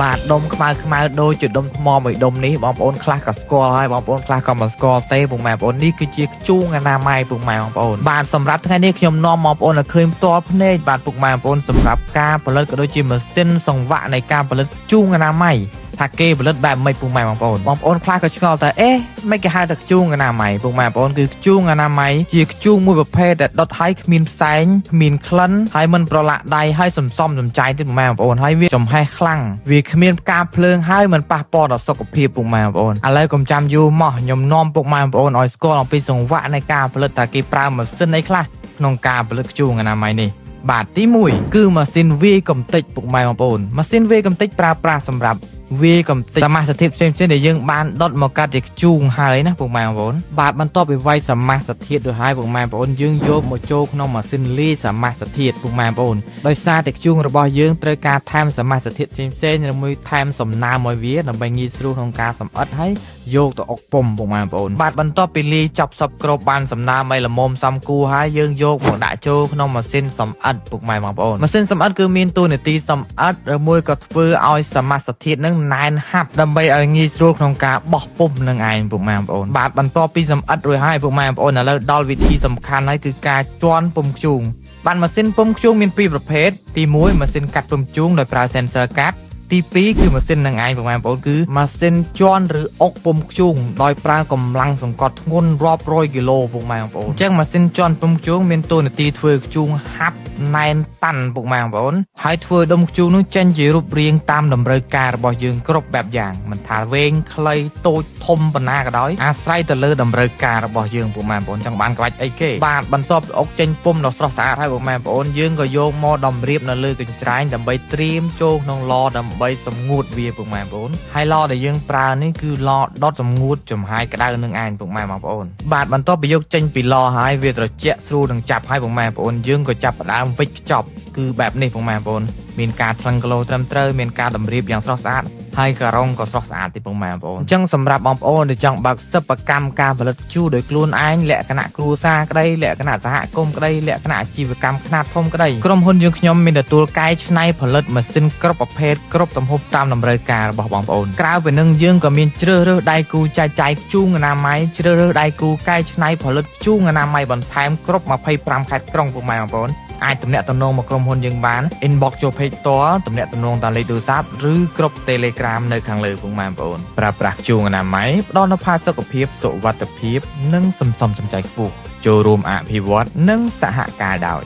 បាទដុំខ្មៅខ្មៅដូចជាដុំថ្មមួយដុំនេះបងប្អូនខ្លះក៏ស្គាល់ហើយបងប្អូនខ្លះក៏មិនស្គាល់ទេពុកម៉ែបងប្អូននេះគឺជាធ្យូងអនាម័យពុកម៉ែបងប្អូនបាទសម្រាប់ថ្ងៃនេះខ្ញុំនាំបងប្អូនឲ្យឃើញផ្ទាល់ភ្នែកបាទពុកម៉ែបងប្អូនសម្រាប់ការផលិតក៏ដូចជាម៉ាស៊ីនសង្វាក់នៃការផលិតធ្យូងអនាម័យថាគេផលិតបែបម៉េចពុកម៉ែបងប្អូនបងប្អូនខ្លះក៏ឆ្ងល់ថាអេមិនគេហៅថាធ្យូងអនាម័យពុកម៉ែបងប្អូនគឺធ្យូងអនាម័យជាធ្យូងមួយប្រភេទដែលដុតហើយគ្មានផ្សែងគ្មានក្លិនហើយមិនប្រឡាក់ដៃហើយសំសំសំចៃទៀតពុកម៉ែបងប្អូនហើយវាចំហេះខ្លាំងវាគ្មានផ្កាភ្លើងហើយមិនប៉ះពាល់ដល់សុខភាពពុកម៉ែបងប្អូនឥឡូវកុំចាំយូរមកខ្ញុំនាំពុកម៉ែបងប្អូនឲ្យស្គាល់អំពីសង្វាក់នៃការផលិតថាគេប្រើម៉ាស៊ីនអីខ្លះក្នុងការផលិតធ្យូងអនាម័យនេះបាទទី1គឺម៉ាស៊ីនវាយកំទេចពុកម៉ែបងប្អូនម៉ាស៊ីនវាយកំទេចប្រើប្រាស់សម្រាប់វាយកំទេចសមាសធាតុផ្សេងៗដែលយើងបានដុតមកកាត់ជាធ្យូងហើយណាពុកម៉ែបងប្អូនបាទបន្ទាប់ពីវាយសមាសធាតុរួចហើយពុកម៉ែបងប្អូនយើងយកមកចូលក្នុងម៉ាស៊ីនលាយសមាសធាតុពុកម៉ែបងប្អូនដោយសារតែធ្យូងរបស់យើងត្រូវការថែមសមាសធាតុផ្សេងៗឬមួយថែមសំណើមឲ្យវាដើម្បីងាយស្រួលក្នុងការសម្អិតហើយយកទៅអុកពុំពុកម៉ែបងប្អូនបាទបន្ទាប់ពីលាយចប់សពគ្រប់បានសំណើមឲ្យល្មមសំគួរហើយយើងយកមកដាក់ចូលក្នុងម៉ាស៊ីនសម្អិតពុកម៉ែបងប្អូនម៉ាស៊ីនសម្អិតគឺមានតួនាទីសម្អិតឬមួយក៏ធ្វើឲ្យសមាសធាតុនឹងណែនហាប់ដើម្បីឲ្យងាយស្រួលក្នុងការបោះពុម្ពនឹងឯងពុកម៉ែបងប្អូនបាទបន្ទាប់ពីសម្អិតរួចហើយពុកម៉ែបងប្អូនឥឡូវដល់វិធីសំខាន់ហើយគឺការជាន់ពុម្ពធ្យូងបាទម៉ាស៊ីនពុម្ពធ្យូងមានពីរប្រភេទទី1ម៉ាស៊ីនកាត់ពុម្ពធ្យូងដោយប្រើ sensor កាត់ទី2គឺម៉ាស៊ីននឹងឯងពុកម៉ែបងប្អូនគឺម៉ាស៊ីនជាន់ឬអុកពុម្ពធ្យូងដោយប្រើកម្លាំងសង្កត់ធ្ងន់រាប់រយគីឡូពុកម៉ែបងប្អូនអញ្ចឹងម៉ាស៊ីនជាន់ពុម្ពធ្យូងមានតួនាទីធ្វើធ្យូងហាប់ណែនតាន់ពុកម៉ែបងប្អូនហើយធ្វើដុំធ្យូងនោះចេញជារូបរាងតាមតម្រូវការរបស់យើងគ្រប់បែបយ៉ាងមិនថាវែងខ្លីតូចធំប៉ុណ្ណាក៏ដោយអាស្រ័យទៅលើតម្រូវការរបស់យើងពុកម៉ែបងប្អូនចង់បានក្បាច់អីគេបាទបន្ទាប់ពីអុកចេញពុំដ៏ស្រស់ស្អាតហើយពុកម៉ែបងប្អូនយើងក៏យកមកតម្រៀបនៅលើកញ្ច្រែងដើម្បីត្រៀមចូលក្នុងឡដើម្បីសម្ងួតវាពុកម៉ែបងប្អូនហើយឡដែលយើងប្រើនេះគឺឡដុតសម្ងួតចំហាយក្តៅនឹងឯងពុកម៉ែបងប្អូនបាទបន្ទាប់ពីយកចេញពីឡហើយវាត្រជាក់ស្រួលនឹងចាប់ហើយពុកម៉ែបងប្អូនយើងក៏ចាប់ផ្ដើមវិចខ្ចប់គឺបែបនេះពុកម៉ែបងប្អូនមានការថ្លឹងគីឡូត្រឹមត្រូវមានការតម្រៀបយ៉ាងស្រស់ស្អាតហើយការ៉ុងក៏ស្រស់ស្អាតទីពុកម៉ែបងប្អូនអញ្ចឹងសម្រាប់បងប្អូនដែលចង់បើកសិប្បកម្មការផលិតជូរដោយខ្លួនឯងលក្ខណៈគ្រួសារក្តីលក្ខណៈសហគមន៍ក្តីលក្ខណៈអាជីវកម្មខ្នាតធំក្តីក្រុមហ៊ុនយើងខ្ញុំមានទទួលកែច្នៃផលិតម៉ាស៊ីនគ្រប់ប្រភេទគ្រប់ទំហំតាមតម្រូវការរបស់បងប្អូនក្រៅពីនឹងយើងក៏មានជ្រើសរើសដៃគូចែកចាយជូរអនាម័យជ្រើសរើសដៃគូកែច្នៃផលិតជូរអនាម័យបន្ថែមគ្រប់25ខេត្តក្រុងពុកម៉ែបងប្អូនអាចទំនាក់ទំនងមកក្រុមហ៊ុនយើងបាន inbox ចូល page ផ្ទាល់ទំនាក់ទំនងតាមលេខទូរស័ព្ទឬក្រុម Telegram នៅខាងលើពុកម៉ែបងប្អូនប្រើប្រាស់ធ្យូងអនាម័យផ្ដល់នូវផាសុកភាពសុវត្ថិភាពនិងសន្សំសំចៃខ្ពស់ចូលរួមអភិវឌ្ឍនិងសហការដោយ